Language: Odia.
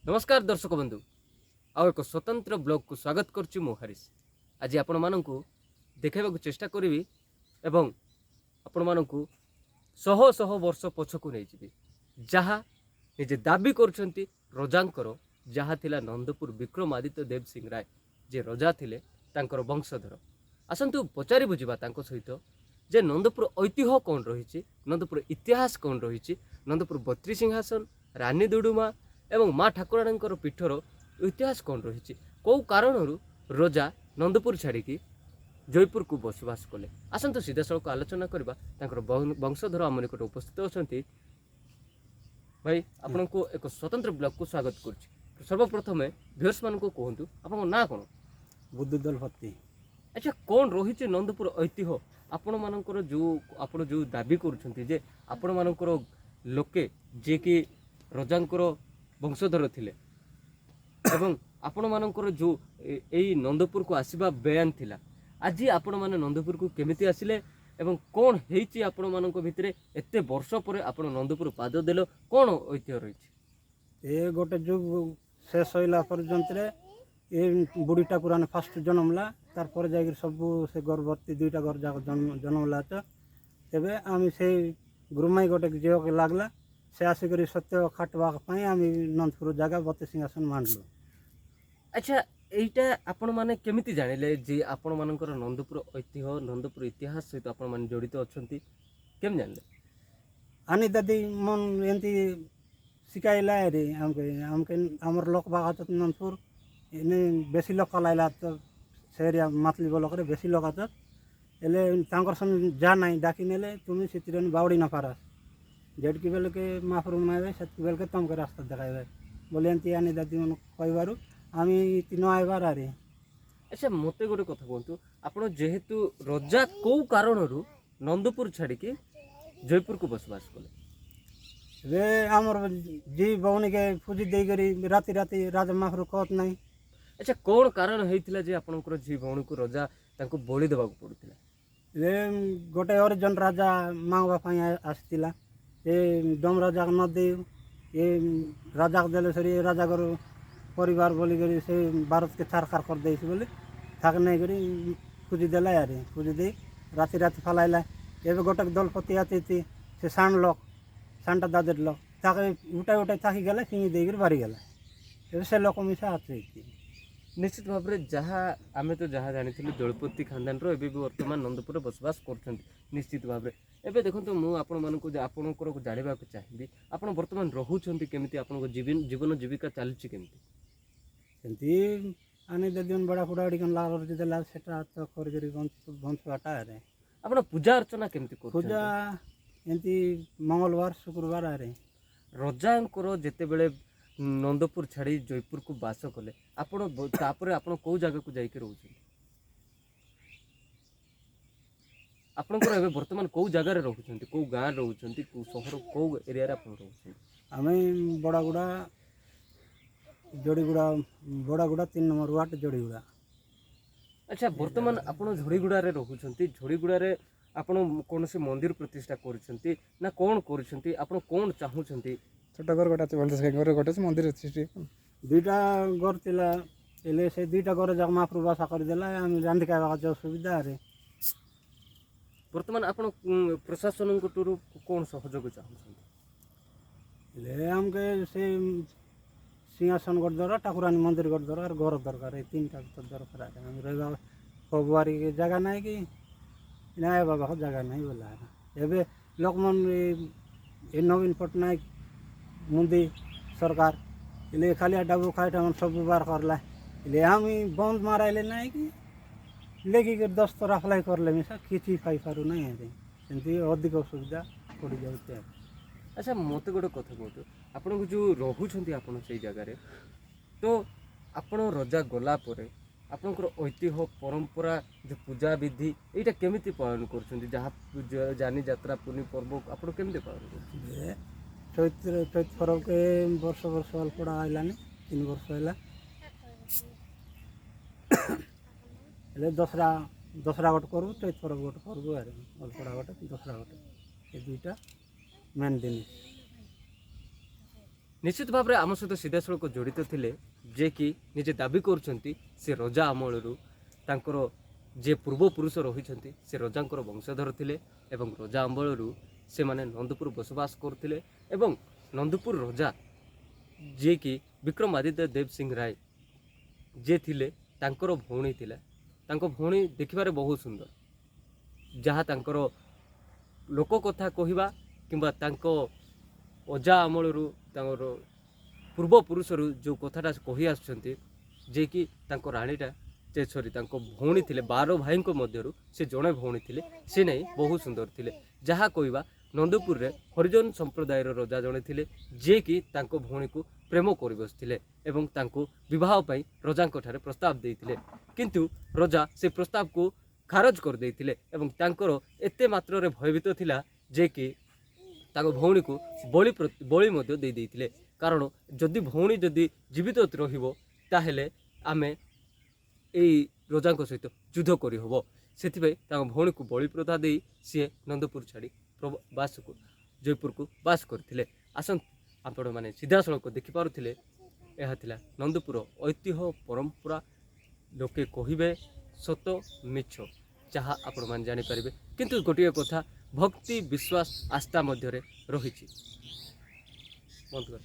ନମସ୍କାର ଦର୍ଶକ ବନ୍ଧୁ, ଆଉ ଏକ ସ୍ୱତନ୍ତ୍ର ବ୍ଲଗ୍କୁ ସ୍ୱାଗତ କରୁଛି ମୁଁ ହରିଶ। ଆଜି ଆପଣମାନଙ୍କୁ ଦେଖାଇବାକୁ ଚେଷ୍ଟା କରିବି ଏବଂ ଆପଣମାନଙ୍କୁ ଶହ ଶହ ବର୍ଷ ପଛକୁ ନେଇଯିବି, ଯାହା ନିଜେ ଦାବି କରୁଛନ୍ତି ରଜାଙ୍କର, ଯାହା ଥିଲା ନନ୍ଦପୁର ବିକ୍ରମାଦିତ୍ୟ ଦେବ ସିଂ ରାୟ ଯେ ରଜା ଥିଲେ, ତାଙ୍କର ବଂଶଧର। ଆସନ୍ତୁ ପଚାରି ବୁଝିବା ତାଙ୍କ ସହିତ ଯେ ନନ୍ଦପୁର ଐତିହ୍ୟ କ'ଣ ରହିଛି, ନନ୍ଦପୁର ଇତିହାସ କ'ଣ ରହିଛି, ନନ୍ଦପୁର ବତ୍ରି ସିଂହାସନ, ରାନୀ ଦୁଡୁମା ଏବଂ ମା ଠାକୁରାଣୀଙ୍କର ପୀଠର ଇତିହାସ କ'ଣ ରହିଛି, କେଉଁ କାରଣରୁ ରଜା ନନ୍ଦପୁର ଛାଡ଼ିକି ଜୟପୁରକୁ ବସବାସ କଲେ। ଆସନ୍ତୁ ସିଧାସଳଖ ଆଲୋଚନା କରିବା। ତାଙ୍କର ବଂଶଧର ଆମ ନିକଟ ଉପସ୍ଥିତ ଅଛନ୍ତି। ଭାଇ, ଆପଣଙ୍କୁ ଏକ ସ୍ୱତନ୍ତ୍ର ବ୍ଲଗ୍କୁ ସ୍ୱାଗତ କରୁଛି। ସର୍ବପ୍ରଥମେ ଭିଉର୍ସମାନଙ୍କୁ କୁହନ୍ତୁ, ଆପଣଙ୍କ ନାଁ କ'ଣ? ବୁଦ୍ଧୁ ଦଳପତି। ଆଚ୍ଛା, କ'ଣ ରହିଛି ନନ୍ଦପୁର ଐତିହ୍ୟ? ଆପଣମାନଙ୍କର ଯେଉଁ ଆପଣ ଯେଉଁ ଦାବି କରୁଛନ୍ତି ଯେ ଆପଣମାନଙ୍କର ଲୋକେ ଯିଏକି ରଜାଙ୍କର ବଂଶଧର ଥିଲେ ଏବଂ ଆପଣମାନଙ୍କର ଯେଉଁ ଏଇ ନନ୍ଦପୁରକୁ ଆସିବା ବୟାନ ଥିଲା, ଆଜି ଆପଣମାନେ ନନ୍ଦପୁରକୁ କେମିତି ଆସିଲେ ଏବଂ କ'ଣ ହେଇଛି ଆପଣମାନଙ୍କ ଭିତରେ? ଏତେ ବର୍ଷ ପରେ ଆପଣ ନନ୍ଦପୁର ପାଦ ଦେଲ, କ'ଣ ଐତିହ୍ୟ ରହିଛି? ଏ ଗୋଟେ ଯୁଗ ଶେଷ ହେଲା ପର୍ଯ୍ୟନ୍ତରେ ଏ ବୁଢ଼ୀ ଠାକୁରାଣୀ ଫାଷ୍ଟ ଜନ୍ମଲା, ତାରପରେ ଯାଇକରି ସବୁ ସେ ଗର୍ଭବତୀ ଦୁଇଟା ଘର ଯାକ ଜନ୍ମଲା। ତ ତେବେ ଆମେ ସେଇ ଗୁରୁମାଇ ଗୋଟେ ଝିଅকে ଲାଗଲା, ସେ ଆସିକରି ସତ୍ୟ ଖାଟବା ପାଇଁ ଆମେ ନନ୍ଦପୁର ଜାଗା ବତି ସିଂହାସନ ମାଣ୍ଡଲୁ। ଆଚ୍ଛା, ଏଇଟା ଆପଣମାନେ କେମିତି ଜାଣିଲେ ଯେ ଆପଣମାନଙ୍କର ନନ୍ଦପୁର ଐତିହ୍ୟ, ନନ୍ଦପୁର ଇତିହାସ ସହିତ ଆପଣମାନେ ଜଡ଼ିତ ଅଛନ୍ତି? କେମିତି ଜାଣିଲେ? ଆନି ଦାଦି ମନ ଏମିତି ଶିଖାଇଲା ରେ ଆମକେ। ଆମକେ ଆମର ଲୋକ ବାଗ ଅଛନ୍ ନନ୍ଦପୁର ଏନେ ବେଶୀ ଲୋକ ଲାଇଲା, ତ ସେ ଏରିଆ ମାତଲି ବ୍ଲକରେ ବେଶୀ ଲୋକ ଅଛନ୍। ହେଲେ ତାଙ୍କର ସଙ୍ଗେ ଯା ନାହିଁ ଡାକି ନେଲେ, ତୁମେ ସେଥିରେ ବାଉଡ଼ି ନ ପାରସ, ଯେଟକି ବେଲକେ ମହାପ୍ରଭୁ ନାଇବେ ସେତ୍କି ବେଲକେ ତମକେ ରାସ୍ତା ଦେଖାଇବେ ବୋଲି ଏମିତି ଆନି ଦାଦି ମାନଙ୍କୁ କହିବାରୁ ଆମେ ନ ଆଇବାର ଆରେ। ଆଚ୍ଛା, ମୋତେ ଗୋଟେ କଥା କୁହନ୍ତୁ, ଆପଣ ଯେହେତୁ ରଜା କେଉଁ କାରଣରୁ ନନ୍ଦପୁର ଛାଡ଼ିକି ଜୟପୁରକୁ ବସବାସ କଲେ? ଏବେ ଆମର ଜି ଭଉଣୀକେ ପୂଜି ଦେଇକରି ରାତି ରାତି ରାଜା ମହାପ୍ରଭୁ କହତ ନାହିଁ। ଆଚ୍ଛା, କ'ଣ କାରଣ ହେଇଥିଲା ଯେ ଆପଣଙ୍କର ଝି ଭଉଣୀକୁ ରଜା ତାଙ୍କୁ ବଳି ଦେବାକୁ ପଡ଼ୁଥିଲା? ଏବେ ଗୋଟେ ଅରିଜନ ରାଜା ମାଗବା ପାଇଁ ଆସିଥିଲା। ଏ ଡମ ରାଜାକୁ ନ ଦେଇ ଏ ରାଜାକୁ ଦେଲେ ସରି ଏ ରାଜାଙ୍କର ପରିବାର ବୋଲିକରି ସେ ଭାରତକେ ଛାରଖାର କରିଦେଇଛି ବୋଲି ତାকে ନେଇକରି ପୂଜି ଦେଲା ୟାରେ। ପୂଜି ଦେଇ ରାତି ରାତି ଫାଲାଇଲା। ଏବେ ଗୋଟେ ଦଳପତି ଆସିଛି, ସେ ସାଣ ଲୋକ, ସାଣଟା ଦାଦର ଲୋକ, ତାকে ଉଠାଇ ଉଠାଇ ଥାକି ଗଲେ, ଫିଙ୍ଗି ଦେଇକରି ବାହାରିଗଲା। ଏବେ ସେ ଲୋକ ମିଶା ଅଛି। ନିଶ୍ଚିତ ଭାବରେ ଯାହା ଆମେ ତ ଯାହା ଜାଣିଥିଲୁ, ଦଳପତି ଖାନଦାନର ଏବେ ବି ବର୍ତ୍ତମାନ ନନ୍ଦପୁରରେ ବସବାସ କରୁଛନ୍ତି। ନିଶ୍ଚିତ ଭାବରେ ଏବେ ଦେଖନ୍ତୁ, ମୁଁ ଆପଣମାନଙ୍କୁ ଆପଣଙ୍କର ଜାଣିବାକୁ ଚାହିଁବି, ଆପଣ ବର୍ତ୍ତମାନ ରହୁଛନ୍ତି କେମିତି? ଆପଣଙ୍କ ଜୀବନ ଜୀବିକା ଚାଲିଛି କେମିତି? ସେମିତି ଆନି ଦିନ ବଡ଼ା ଫୁଡ଼ା ଟିକେ ଲାଗ ଦେଲା, ସେଟା ତ କରିକରି ବଞ୍ଚିବାଟା ଆରେ। ଆପଣ ପୂଜା ଅର୍ଚ୍ଚନା କେମିତି କରୁଛନ୍ତି? ପୂଜା ଏମିତି ମଙ୍ଗଳବାର ଶୁକ୍ରବାର ଆରେ। ରଜାଙ୍କର ଯେତେବେଳେ ନନ୍ଦପୁର ଛାଡ଼ି ଜୟପୁରକୁ ବାସ କଲେ ଆପଣ, ତାପରେ ଆପଣ କେଉଁ ଜାଗାକୁ ଯାଇକି ରହୁଛନ୍ତି? ଆପଣଙ୍କର ଏବେ ବର୍ତ୍ତମାନ କେଉଁ ଜାଗାରେ ରହୁଛନ୍ତି, କେଉଁ ଗାଁରେ ରହୁଛନ୍ତି, କେଉଁ ସହର, କେଉଁ ଏରିଆରେ ଆପଣ ରହୁଛନ୍ତି? ଆମେ ବଡ଼ାଗୁଡ଼ା, ଯୋଡ଼ିଗୁଡ଼ା, ବଡ଼ାଗୁଡ଼ା 3 ନମ୍ବର ୱାର୍ଡ଼, ଯୋଡ଼ିଗୁଡ଼ା। ଆଚ୍ଛା, ବର୍ତ୍ତମାନ ଆପଣ ଝୋଡ଼ିଗୁଡ଼ାରେ ରହୁଛନ୍ତି। ଝୋଡ଼ିଗୁଡ଼ାରେ ଆପଣ କୌଣସି ମନ୍ଦିର ପ୍ରତିଷ୍ଠା କରୁଛନ୍ତି ନା କ'ଣ କରୁଛନ୍ତି? ଆପଣ କ'ଣ ଚାହୁଁଛନ୍ତି? ଛୋଟ ଘର ଗୋଟେ ଅଛି, ଭଲ ଘର ଗୋଟେ ଅଛି, ମନ୍ଦିର ଅଛି ସେଠି। ଦୁଇଟା ଘର ଥିଲା, ହେଲେ ସେ ଦୁଇଟା ଘର ଯାକ ମହାପ୍ରଭୁ ବାସା କରିଦେଲା। ଆମେ ରାନ୍ଧି ଖାଇବା ଅସୁବିଧାରେ। ବର୍ତ୍ତମାନ ଆପଣ ପ୍ରଶାସନଙ୍କଠାରୁ କ'ଣ ସହଯୋଗ ଚାହୁଁଛନ୍ତି? ହେଲେ ଆମକେ ସେ ସିଂହାସନ ଗୋଟେ ଦରକାର, ଠାକୁରାଣୀ ମନ୍ଦିର ଗୋଟେ ଦରକାର, ଘର ଦରକାର, ଏ ତିନିଟା ତ ଦରକାର। ଆମେ ରହିବା ସବୁଆରି ଜାଗା ନାହିଁ କି ନାଇଁ ବାବା ଜାଗା ନାହିଁ ବୋଲା। ଏବେ ଲୋକମାନେ ଏ ନବୀନ ପଟ୍ଟନାୟକ ମୋଦି ସରକାର ହେଲେ ଖାଲି ଡାବୁ ଖାଇଟା ସବୁ ବାହାର କରଲା, ହେଲେ ଆମେ ବନ୍ଦ ମାରାଇଲେ ନାହିଁ କି ଲେଖିକରି 10 ଥର ଆପ୍ଲାଏ କଲେ ମିଶା କିଛି ପାଇପାରୁ ନାହିଁ। ଆରେ ସେମିତି ଅଧିକ ଅସୁବିଧା ପଡ଼ିଯାଉଛି। ଆଚ୍ଛା, ମୋତେ ଗୋଟେ କଥା କୁହନ୍ତୁ, ଆପଣଙ୍କୁ ଯେଉଁ ରହୁଛନ୍ତି ଆପଣ ସେଇ ଜାଗାରେ, ତ ଆପଣ ରଜା ଗଲା ପରେ ଆପଣଙ୍କର ଐତିହ୍ୟ ପରମ୍ପରା ଯେଉଁ ପୂଜା ବିଧି ଏଇଟା କେମିତି ପାଳନ କରୁଛନ୍ତି? ଯାହା ଯାନି ଯାତ୍ରା ପୁନି ପର୍ବ ଆପଣ କେମିତି ପାଳନ କରୁଛନ୍ତି? ଏ ଚୈତ୍ର ଚୈତ ପର୍ବକେ ବର୍ଷ ବର୍ଷ ଅଳ୍ପଡ଼ା ଆଇଲାନି, 3 ବର୍ଷ ହେଲା। ହେଲେ ଦଶରା ଗୋଟେ କରିବୁ, ଚୈତ ପର୍ବ ଗୋଟେ କରିବୁ, ଆରେ ଅଳ୍ପଡ଼ା ଗୋଟେ, ଦଶରା ଗୋଟେ, ଏ ଦୁଇଟା ମେନ୍ ଜିନିଷ। ନିଶ୍ଚିତ ଭାବରେ ଆମ ସହିତ ସିଧାସଳଖ ଜଡ଼ିତ ଥିଲେ ଯିଏକି ନିଜେ ଦାବି କରୁଛନ୍ତି ସେ ରଜା ଅମଳରୁ ତାଙ୍କର ଯେ ପୂର୍ବପୁରୁଷ ରହିଛନ୍ତି, ସେ ରଜାଙ୍କର ବଂଶଧର ଥିଲେ ଏବଂ ରଜା ଅମଳରୁ ସେମାନେ ନନ୍ଦପୁର ବସବାସ କରୁଥିଲେ। ଏବଂ ନନ୍ଦପୁର ରଜା ଯିଏକି ବିକ୍ରମାଦିତ୍ୟ ଦେବ ସିଂହ ରାୟ ଯିଏ ଥିଲେ, ତାଙ୍କର ଭଉଣୀ ଥିଲା। ତାଙ୍କ ଭଉଣୀ ଦେଖିବାରେ ବହୁତ ସୁନ୍ଦର। ଯାହା ତାଙ୍କର ଲୋକ କଥା କହିବା କିମ୍ବା ତାଙ୍କ ଅଜା ଅମଳରୁ, ତାଙ୍କର ପୂର୍ବପୁରୁଷରୁ ଯେଉଁ କଥାଟା କହି ଆସୁଛନ୍ତି ଯେ କି ତାଙ୍କ ରାଣୀଟା ଯେ, ସରି, ତାଙ୍କ ଭଉଣୀ ଥିଲେ, 12 ଭାଇଙ୍କ ମଧ୍ୟରୁ ସେ ଜଣେ ଭଉଣୀ ଥିଲେ, ସେ ନାଇଁ ବହୁତ ସୁନ୍ଦର ଥିଲେ। ଯାହା କହିବା, ନନ୍ଦପୁରରେ ହରିଜନ ସମ୍ପ୍ରଦାୟର ରଜା ଜଣେ ଥିଲେ, ଯିଏକି ତାଙ୍କ ଭଉଣୀକୁ ପ୍ରେମ କରି ବସିଥିଲେ ଏବଂ ତାଙ୍କୁ ବିବାହ ପାଇଁ ରଜାଙ୍କ ଠାରେ ପ୍ରସ୍ତାବ ଦେଇଥିଲେ। କିନ୍ତୁ ରଜା ସେ ପ୍ରସ୍ତାବକୁ ଖାରଜ କରିଦେଇଥିଲେ ଏବଂ ତାଙ୍କର ଏତେ ମାତ୍ରାରେ ଭୟଭୀତ ଥିଲା ଯେ କି ତାଙ୍କ ଭଉଣୀକୁ ବଳି ମଧ୍ୟ ଦେଇ ଦେଇଥିଲେ। କାରଣ ଯଦି ଭଉଣୀ ଯଦି ଜୀବିତ ରହିବ, ତାହେଲେ ଆମେ ଏଇ ରଜାଙ୍କ ସହିତ ଯୁଦ୍ଧ କରିହେବ। ସେଥିପାଇଁ ତାଙ୍କ ଭଉଣୀକୁ ବଳି ପ୍ରଥା ଦେଇ ସିଏ ନନ୍ଦପୁର ଛାଡ଼ି ବାସକୁ ଜୟପୁରକୁ ବାସ କରିଥିଲେ। ଆସନ୍ତୁ, ଆପଣମାନେ ସିଧାସଳଖ ଦେଖିପାରୁଥିଲେ, ଏହା ଥିଲା ନନ୍ଦପୁର ଐତିହ୍ୟ ପରମ୍ପରା। ଲୋକେ କହିବେ ସତ ମିଛ ଯାହା ଆପଣମାନେ ଜାଣିପାରିବେ, କିନ୍ତୁ ଗୋଟିଏ କଥା, ଭକ୍ତି, ବିଶ୍ୱାସ, ଆସ୍ଥା ମଧ୍ୟରେ ରହିଛି। ବନ୍ଦ କର।